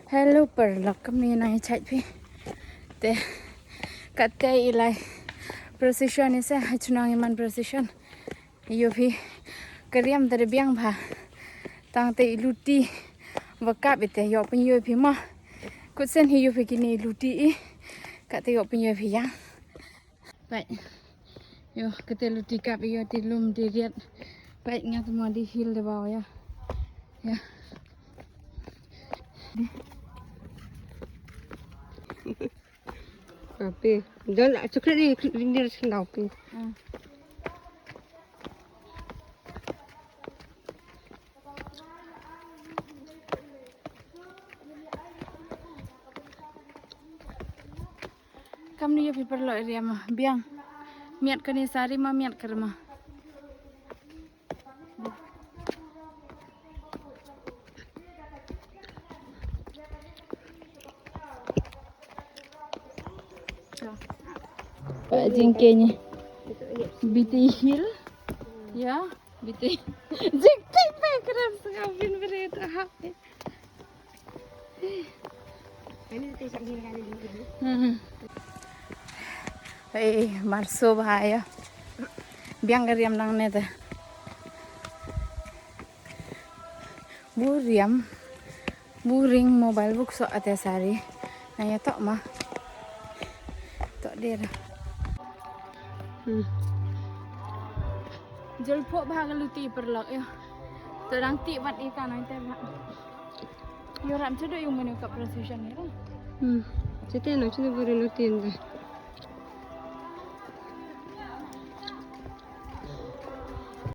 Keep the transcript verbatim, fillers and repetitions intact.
Hello paralok, kamni nang i chait phi. Te, katte i lai procession i se, ha chnong i man procession. Yoo phi, ka riam te da biang bha. Tang te i luti, wa kap i te, yow pynyoo phi mo. Kut sen hi yoo phi kini i luti i. Katte yow pynyoo phi ya. Pait. Yoo, katte luti kap i yoo, te lum te riat. Pait, nga te mo di hill de baw ya. Ya. Ape. Don chocolate ni ring dir sendau pe. Ah. Kamni yoo phi paralok, riam ma biang. Miat kani sari ma, miat kare ma. Wa jingkynni. Biti hill. Ya, biti. Jingkynni pe kren sngap bin bret hap. Hmm. Hei, mar so bha ya. Biang ka riam nangne te. Bu riam. Bu ring mobile buk so ate sari. Na ya tok ma. Tok der. Hmm. Jol pok bha ka luti paralok ya. To dang ti wat i ka nang te bha. Yoo ram chedo yung menu ka procession ya. Hmm. Chete no chete bu ring luti nda.